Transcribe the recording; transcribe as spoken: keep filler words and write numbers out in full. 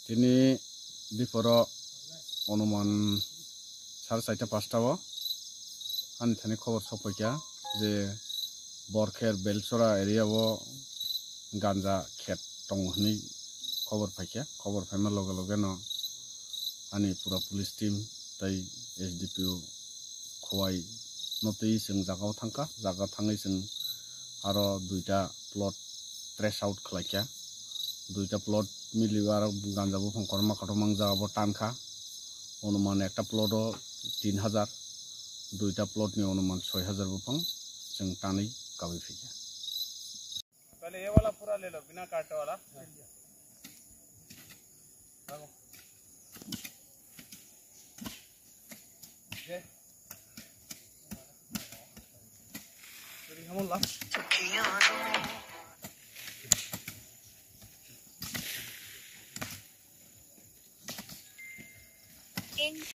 Tini biforo onuman sare chaita pasta o ani thani khobor sokphaikha je Borkher Belchora area o ganja khet tongo hwnwi khobor phaikha. Khobor phaima loge loge no ani pura police team tei S D P O Khowai no twi chwng jaga o thangkha. Jaga thangwi chwng aro duita plot trace out khlaikha. Duita plot milio aro ganja buphang kotorma kotorma wng jaga bo tankha. Onuman ekta plot o tin hajar, duita plot ni onuman soi hajar buphang chwng tanwi kabwi phaikha. पहले ये वाला पूरा ले लो, बिना काटने वाला।